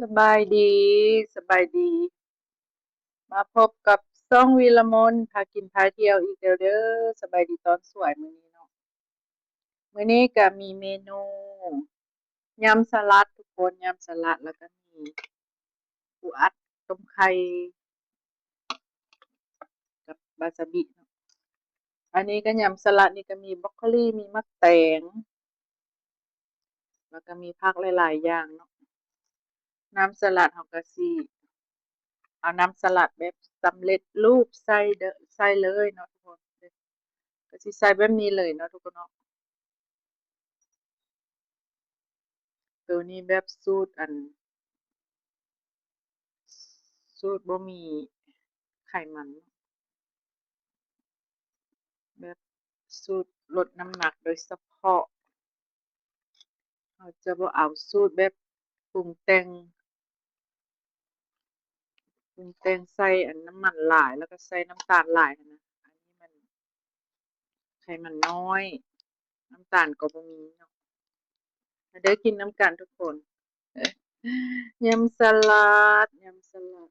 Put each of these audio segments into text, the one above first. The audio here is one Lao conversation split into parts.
ສະບາຍດີ, ສະບາຍດີ. ມາພົບກັບຊ່ອງວິລະມົນ ພາກິນພາທ່ຽວອີກແລ້ວເດີ້. ສະບາຍດີຕອນສວຍມື້ນີ້ເນາະ. ມື້ນີ້ກະມີເມນູ ຍຳສະຫຼັດທຸກຄົນ, ຍຳສະຫຼັດ ແລ້ວກະມີປູອັດຕົ້ມໄຂ່ກັບວາຊາບິເນາະ. ອັນນີ້ກະຍຳສະຫຼັດ ນີ້ກະມີບຣອກໂຄລີ ມີໝາກແຕງ ແລ້ວກະມີຜັກຫຼາຍໆຢ່າງເນາະ. ນ້ຳສະຫຼັດເຮົາກະຊິເອົານ້ຳສະຫຼັດແບບສຳເລັດຮູບໃສ່ເດີ ໃສ່ເລີຍເນາະທຸກຄົນ. ກະຊິໃສ່ແບບນີ້ເລີຍເນາະທຸກຄົນເນາະ. ໂຕນີ້ແບບສູດອັນ ສູດບໍ່ມີໄຂມັນ ແບບສູດລົດນ້ຳໜັກໂດຍສະເພາະ. ເຮົາຈະບໍ່ເອົາສູດແບບປຸງແຕ່ງ ປຸງແຕ່ງໃສ່ອັນນ້ຳມັນຫຼາຍ ແລ້ວກະໃສ່ນ້ຳຕານຫຼາຍຫັ້ນນະ. ອັນນີ້ມັນໄຂມັນນ້ອຍ ນ້ຳຕານກໍບໍ່ມີເນາະ. ມາເດີກິນນຳກັນທຸກຄົນ. ຍຳສະຫຼັດ ຍຳສະຫຼັດ.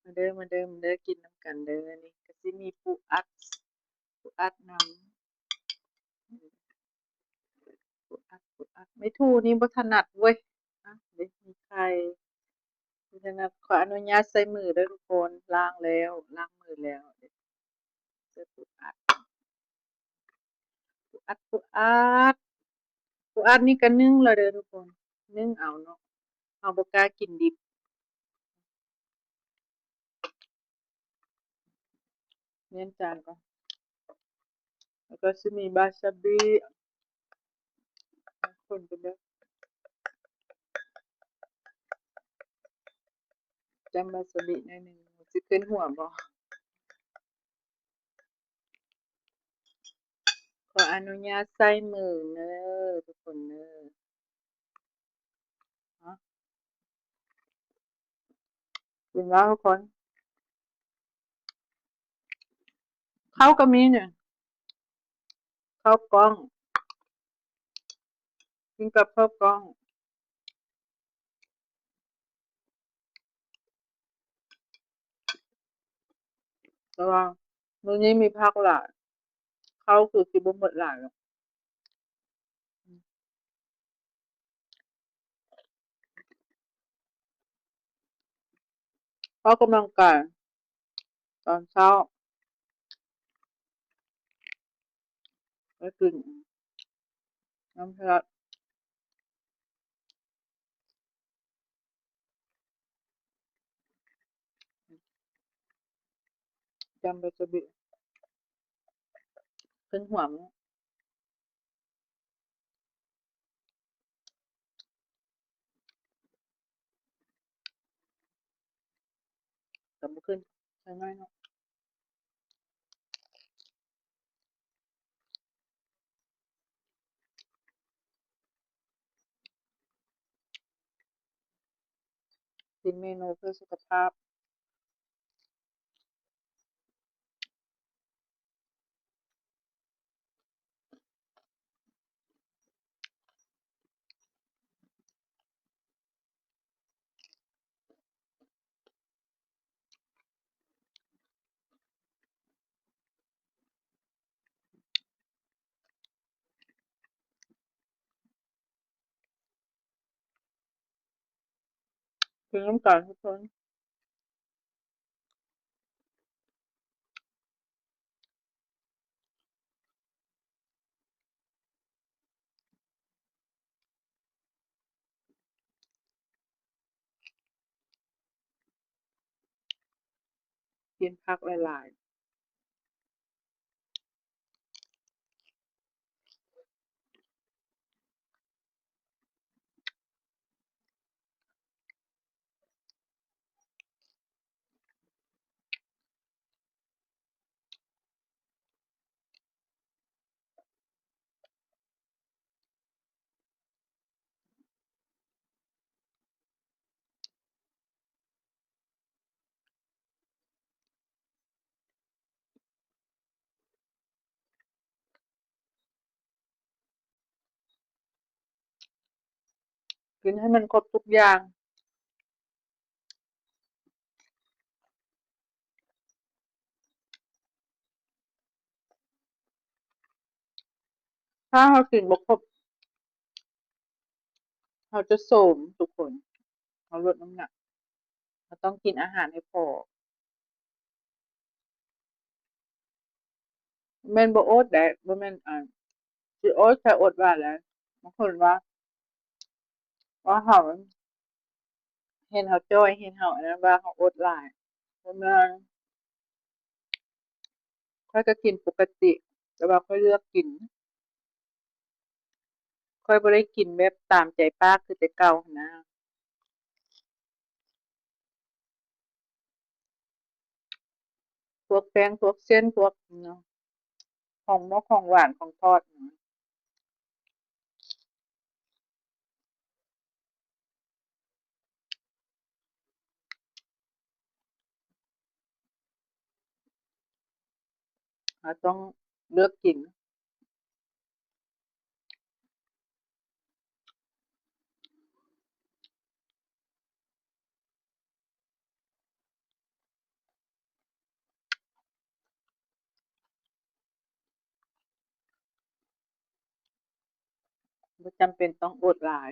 ມາເດີ ມາເດີ ມາເດີ ກິນນຳກັນເດີ. ນີ້ກະຊິມີປູອັດ ປູອັດນຳ. ປູອັດ ປູອັດ. ໄມ້ຖູນີ້ບໍ່ຖະໜັດເວີຍ. ອ່ະ ເດ ມີໄຂ່ ບໍ່ຖະໜັດ. ຂໍອະນຸຍາດໃສ່ມືເດີທຸກຄົນ. ລ້າງແລ້ວ ລ້າງມືແລ້ວ. ເດີ ໃສ່ປູອັດ. ປູອັດ ປູອັດ ປູອັດນີ້ກະໜຶ້ງແລ້ວເດີທຸກຄົນ. ໜຶ້ງເອົາເນາະ. ເຮົາບໍ່ກ້າກິນດິບ. ມ້ຽນຈານກ່ອນ. ແລ້ວກໍຊິມີວາຊາບິ ຄົນໄປເດີ. ຈ້ຳວາຊາບິໜ້ອຍໜຶ່ງ. ຊິຂຶ້ນຫົວບໍ່? ຂໍອະນຸຍາດໃສ່ມືເດີທຸກຄົນເດີ. ກິນແລ້ວທຸກຄົນ. ເຂົ້າກໍມີນີ້ ເຂົ້າກ້ອງ ກິນກັບເຂົ້າກ້ອງ. ແຕ່ວ່າມື້ນີ້ມີຜັກຫຼາຍ ເຂົ້າຄືຊິບໍ່ໝົດຫຼາຍດອກ. ອອກກຳລັງກາຍຕອນເຊົ້າ ໄປກິນນ້ຳສະຫຼັດ. ຈ້ຳວາຊາບິ ຂຶ້ນຫົວມັນ. ກໍບໍ່ຂຶ້ນ ໃສ່ໜ້ອຍເນາະ. ກິນເມນູເພື່ອສຸຂະພາບ. ກິນນຳກັນທຸກຄົນ. ກິນຜັກຫຼາຍໆ. ກິນໃຫ້ມັນຄົບທຸກຢ່າງ. ຖ້າເຮົາກິນບໍ່ຄົບ ເຮົາຈະໂຊມທຸກຄົນ, ເຮົາລົດນ້ຳໜັກ. ເຮົາຕ້ອງກິນອາຫານໃຫ້ພໍ. ແມ່ນບໍ່ອົດໄດ໋, ບໍ່ແມ່ນ ອັນ ຊິອົດ ຖ້າອົດວ່າແຫຼະ. ບາງຄົນວ່າ ວ່າເຮົາ ເຫັນເຮົາຈ່ອຍ ເຫັນເຮົາອັນນັ້ນ ວ່າເຮົາອົດຫຼາຍ. ບໍ່ແມ່ນ, ຂ້ອຍກໍກິນປົກກະຕິ, ແຕ່ວ່າຂ້ອຍເລືອກກິນ. ຂ້ອຍບໍ່ໄດ້ກິນແບບຕາມໃຈປາກຄືແຕ່ເກົ່າຫັ້ນນະ. ພວກແປ້ງ ພວກເສັ້ນ ພວກ ເນາະ ຂອງໝົກ ຂອງຫວານ ຂອງທອດ. ເຮົາຕ້ອງເລືອກກິນ. ບໍ່ຈຳເປັນຕ້ອງອົດຫຼາຍ.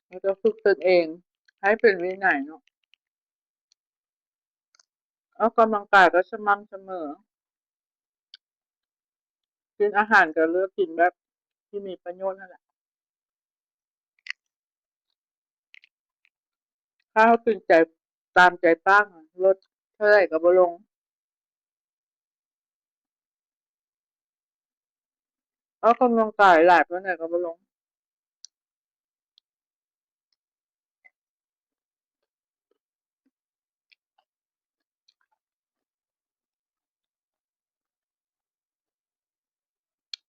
ແລ້ວກໍຝຶກຕົນເອງໃຫ້ເປັນວິໄນເນາະ. ອອກກຳລັງກາຍກໍສະໝ່ຳສະເໝີ, ກິນອາຫານກໍເລືອກກິນແບບທີ່ມີປະໂຫຍດຫັ້ນແຫຼະ. ຖ້າເຮົາກິນໃຈ ຕາມໃຈປາກ ລົດເທົ່າໃດກໍບໍ່ລົງ. ອອກກຳລັງກາຍຫຼາຍປານໃດກໍບໍ່ລົງ.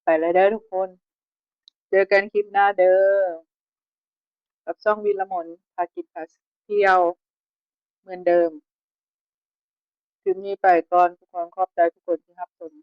ໄປແລ້ວເດີທຸກຄົນ, ເຈີກັນຄລິບໜ້າເດີ ກັບຊ່ອງວິລະມົນ ພາກິນພາທ່ຽວ ເໝືອນເດີມ. ຄລິບນີ້ໄປກ່ອນ, ທຸກຄົນ ຂອບໃຈທຸກຄົນທີ່ຮັບຊົມ.